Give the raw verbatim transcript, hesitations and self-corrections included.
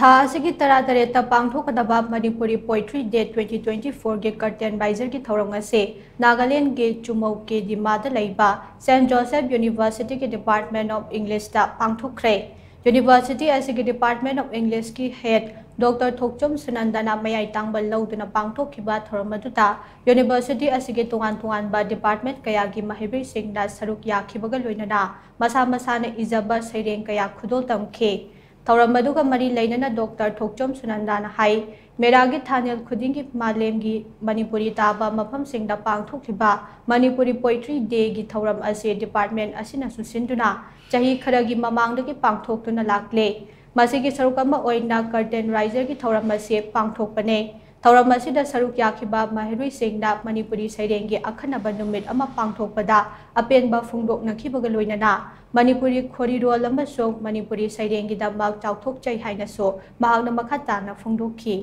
ꯊꯥ ꯑꯁꯤꯒꯤ ꯇꯔꯥꯇꯔꯦꯠꯇ ꯄꯥꯡꯊꯣꯛꯀꯗꯕ Manipuri Poetry Day twenty twenty-four ꯒꯤ curtain raiser ꯒꯤ ꯊꯧꯔꯝ ꯑꯁꯤ ꯅꯥꯒꯥꯂꯦꯟꯒꯤ ꯆꯨꯃꯧ ꯀꯦ ꯗꯤꯃꯥꯗ ꯂꯩꯕ Saint Joseph University ꯒꯤ Department of English ꯇ ꯄꯥꯡꯊꯣꯛꯈ꯭ꯔꯦ꯫ University ꯑꯁꯤꯒꯤ Department of English ꯀꯤ head Doctor ꯊꯣꯛꯆꯣꯝ ꯁꯨꯅꯟꯗꯅ ꯃꯌꯥꯏ ꯇꯥꯡꯕ ꯂꯧꯗꯨꯅ ꯄꯥꯡꯊꯣꯛꯈꯤꯕ ꯊꯧꯔꯝ ꯑꯗꯨꯗ University ꯑꯁꯤꯒꯤ ꯇꯣꯉꯥꯟ ꯇꯣꯉꯥꯟꯕ department ꯀꯌꯥꯒꯤ ꯃꯍꯩꯔꯣꯏꯁꯤꯡꯅ ꯁꯔꯨꯛ ꯌꯥꯈꯤꯕꯒ ꯂꯣꯏꯅꯅ ꯃꯁꯥ ꯃꯁꯥꯅ ꯏꯖꯕ ꯁꯩꯔꯦꯡ ꯀꯌꯥ ꯈꯨꯗꯣꯜ ꯇꯝꯈꯤ꯫ ꯊꯧꯔꯝ ꯑꯗꯨꯒ ꯃꯔꯤ ꯂꯩꯅꯅ Doctor ꯊꯣꯛꯆꯣꯝ ꯁꯨꯅꯟꯗꯥꯅ ꯍꯥꯏ, ꯃꯦꯔꯥꯒꯤ ꯊꯥꯅꯦꯜ ꯈꯨꯗꯤꯡꯒꯤ ꯃꯥꯂꯦꯝꯒꯤ ꯃꯅꯤꯄꯨꯔꯤ ꯇꯥꯕ ꯃꯐꯝꯁꯤꯡꯗ ꯄꯥꯡꯊꯣꯛꯂꯤꯕ ꯃꯅꯤꯄꯨꯔꯤ Poetry Day ꯒꯤ ꯊꯧꯔꯝ ꯑꯁꯤ department ꯑꯁꯤꯅꯁꯨ ꯁꯤꯟꯗꯨꯅ ꯆꯍꯤ ꯈꯔꯒꯤ ꯃꯃꯥꯡꯗꯒꯤ ꯄꯥꯡꯊꯣꯛꯇꯨꯅ ꯂꯥꯛꯂꯦ꯫ ꯃꯁꯤꯒꯤ ꯁꯔꯨꯛ ꯑꯃ ꯑꯣꯏꯅ curtain raiser ꯒꯤ ꯊꯧꯔꯝ ꯑꯁꯤ ꯄꯥꯡꯊꯣꯛꯄꯅꯦ꯫ ꯊꯧꯔꯝ ꯑꯁꯤꯗ ꯁꯔꯨꯛ ꯌꯥꯈꯤꯕ ꯃꯍꯩꯔꯣꯏꯁꯤꯡꯅ ꯃꯅꯤꯄꯨꯔꯤ ꯁꯩꯔꯦꯡꯒꯤ ꯑꯈꯟꯅꯕ ꯅꯨꯃꯤꯠ ꯑꯃ ꯄꯥꯡꯊꯣꯛꯄꯗ ꯑꯄꯦꯟꯕ ꯐꯣꯡꯗꯣꯛꯅꯈꯤꯕꯒ ꯂꯣꯏꯅꯅ ꯃꯅꯤꯄꯨꯔꯤ ꯈꯣꯔꯤꯔꯣꯜ ꯑꯃꯁꯨꯡ ꯃꯅꯤꯄꯨꯔꯤ ꯁꯩꯔꯦꯡꯒꯤꯗꯃꯛ ꯆꯥꯎꯊꯣꯛꯆꯩ ꯍꯥꯏꯅꯁꯨ ꯃꯍꯥꯛꯅ ꯃꯈꯥ ꯇꯥꯅ ꯐꯣꯡꯗꯣꯛꯈꯤ꯫